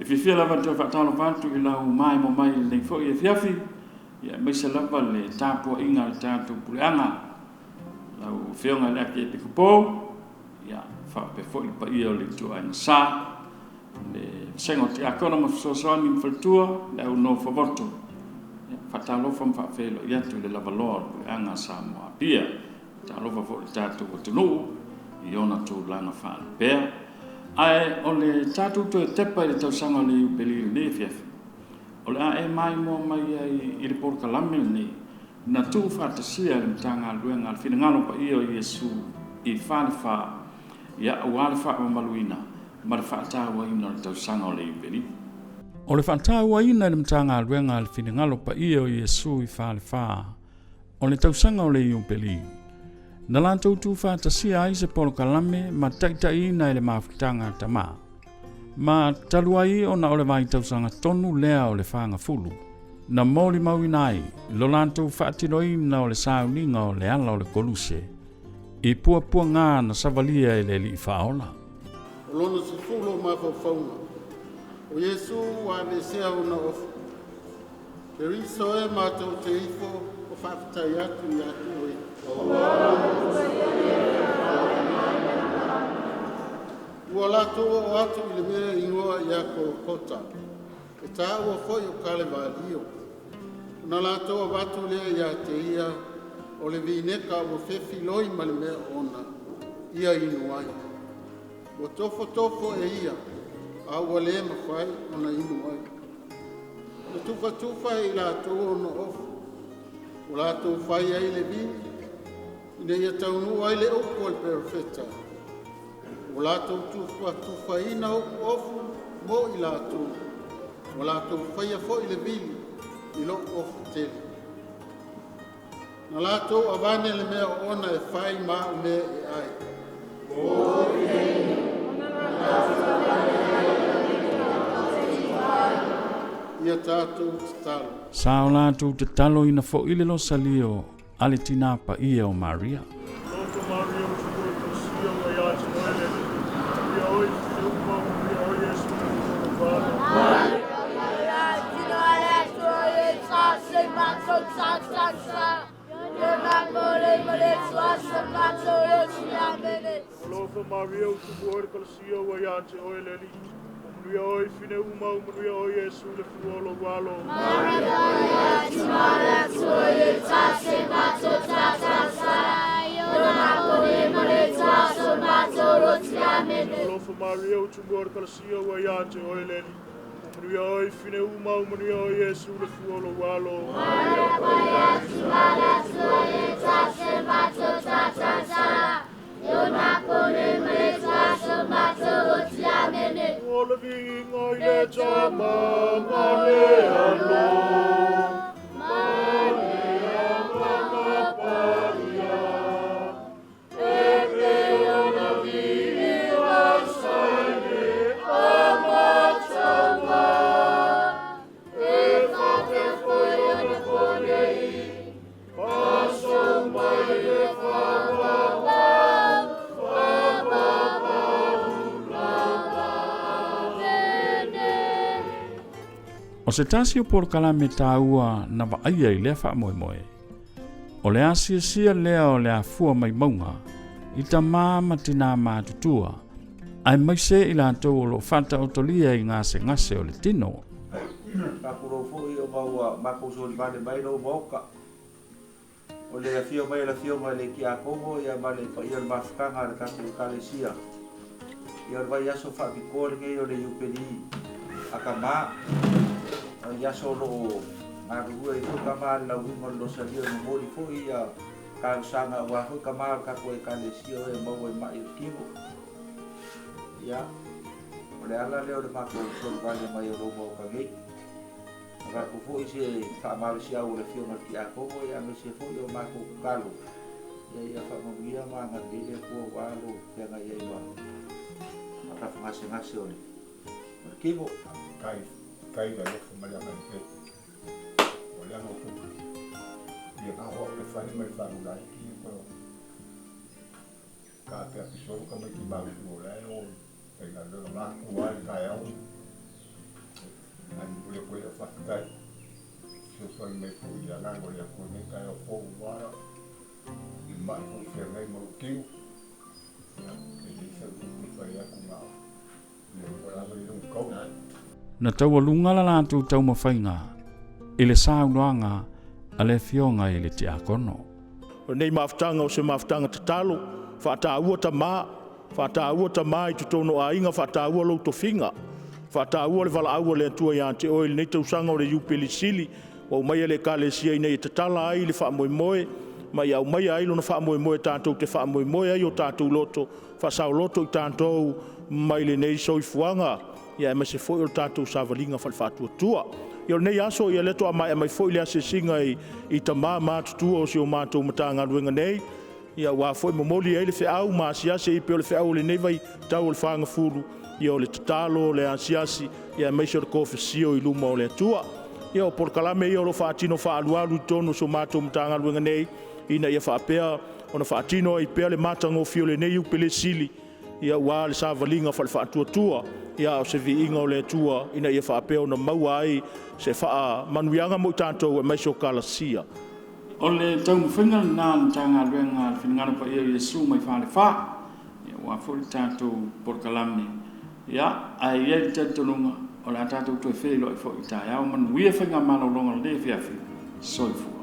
E fiafia lava e toe faatalofa atu i lau maemo mai i lenei foi afiafi, ia aemaise lava le tapuaiga a le tatou puleaga, lau Afioga i le Akiepikopo, ia faapea foi le paia o le ituaiga sa, le vasega o Tiakono ma Fesoasoani ma Faletua, le au nofo voto. Ia, faatalofa ma faafeiloai atu i le lavaloa o le puleaga a Samoa Apia. Talofa foi i le tatou atunuu i ona tulaga faalupea. Ae o le tatou toe tepa i le tausaga o le Iupeli i lenei afiafi, o le a e maimoa mai ai i le polokalame lenei na tuufaatasia e le Matagaluega a le Finagalo Paia o Iesu i Falefa, ia, aua le faamamaluina ma le faatauaina o le tausaga o le Iupeli. O le faatauaina e le Matagaluega a le Finagalo Paia o Iesu i Falefa o le tausaga o le Iupeli, na latou tuufaatasia ai se polokalame ma taitaiina e le mafutaga a Tama, ma talu ai ona o le vaitausaga tonu lea o le fagafulu, na molimauina ai lo latou faatinoina o le sauniga o le ala o le koluse i puapuaga na savalia e le Alii Faaola. O lona 10 o mafaufauga, o Iesu ua aveesea ona ofi. Keriso e matou te ifo o faafetai atu ia te oe. Ua latou oo atu i le mea e igoa ia Kolokota, e taua foi o Kalevalio. Ona latou avatu lea ia te ia o le vineka ua fefiloi ma le mea oona, ia inu ai. Ua tofotofo e ia, a ua le mafai ona inu ai. Na tufatufa e i latou ona ofu, ua latou fai ai le vini, ina ia taunuu ai le upu a le perofeta, ua latou tufatufaina ou ofu mo i latou, ua latou faia foi le vili i lou ofu tele. Na latou avane le mea oona e fai ma au mea e ai. Ia tatou tatalo. Sa o latou tataloina foi le losalio a le tinā paia o Maria. Loto Maria o Tupua i Kosia ua ia te oe le Alii. Manuia oe i fine uma, manuia oe Iesu le fua o lou alo. Alofa Maria o Tupua i le Kalasia ua ia te oe le Alii. Manuia oe i fine uma, manuia oe Iesu le fua o lou alo. Alofa Maria o Tupua i le Kalasia ua ia te oe le Alii. Manuia oe i fine uma, manuia oe Iesu le fua o lou alo. O le viiga i le Tama ma le Alo, ma le Agaga Paia, e pei ona viiga sa i le amataga, e faapea foi ona nei, aso uma i le faapapau, faapapau lava. O se tasi o polokalame taua na vaaia i lea faamoemoe, o le asiasia lea o le afua mai mauga i tamā ma tinā matutua, aemaise i latou o lo o faataotolia i gasegase o le tino. Faatulou foi ona ua matou solivale mai lou maota. O le afio mai o le afioga i le Tiakono ia ma le paia o le mafutaga a le tatou Ekalesia. Ia o le vaiaso faapitoa lenei o le Iupeli a Tama. O le aso o lo o galulue ai foi Tama i le lauiga o le Losalia e momoli foi ia talosaga aua foi Tama o le tatou Ekalesia o e maua i mai o le tino. Ia, o le ala lea o le matou solivale mai o lou maota nei. Avatu foi se faamalosiau o le afioga i le Tiakono ia aemaise foi o matou tatalo ia ia faamanuia ma agalelei le Atua aua lou feagai ai ma matafagasegase o le tino. Tai tai le alofa ma le agalelei. O le aga o tupe. Ia ka hoa o le fale ma le faalulaiti ia koe o ka te apisolo ka mai ki mau o le o tai la le la ku ai taeao. Ae momoli atu ai lau faafetai i le fesoasoani mai foi i le agaga o le Atua i lenei taeao fou aua le ma'i foi o feagai ma lou tino. Ia, e leai sau upu e fai atu na o le Atua lava e i lona taula. Na taualuga la latou taumafaiga i le saunoaga a le Afioga i le Tiakono. O lenei mafutaga o se mafutaga tatalo, faataua tama, faataua tama i totonu o aiga, faataua lou tofiga, faataua le valaau a le Atua ia te oe i lenei tausaga o le Iupeli Sili ua aumaia e le Ekalesia ina ia tatala ai le faamoemoe ma ia aumaia ai lona faamoemoe tatou te faamoemoe ai o tatou loto, faasaoloto i tatou mai lenei soifuaga, aemaise foi o le tatou savaliga faale-faatuatua. Ia o lenei aso, ia o lea faatoa maea mai foi le asiasiga i tama matutua o si o matou Matagaluega nei, aua foi momoli ai le feau ma asiasi ai pei o le feau o lenei vaitau o le fagafulu, ia o le tatalo, o le asiasi, aemaise o le toafesio i luma o le Atua. Ia o polokalame ia o lo o faatino faaalualu i totonu o si o matou Matagaluega nei, ina ia faapea ona faatino ai pea le matagofie o lenei Iupeli Sili, aua le savaliga faale-faatuatua, a o se viiga o le Atua ina ia faapea ona maua ai se faamanuiaga mo i tatou aemaise o Ekalesia. O le taumafaiga lena a le Matagaluega a le Finagalo Paia o Iesu mai Falefa, aua foi le tatou polokalame, ae i ai le talitonuga o le a tatou toe feiloai foi i taeao. Manuia faiga malologa o lenei afiafi. Soifua.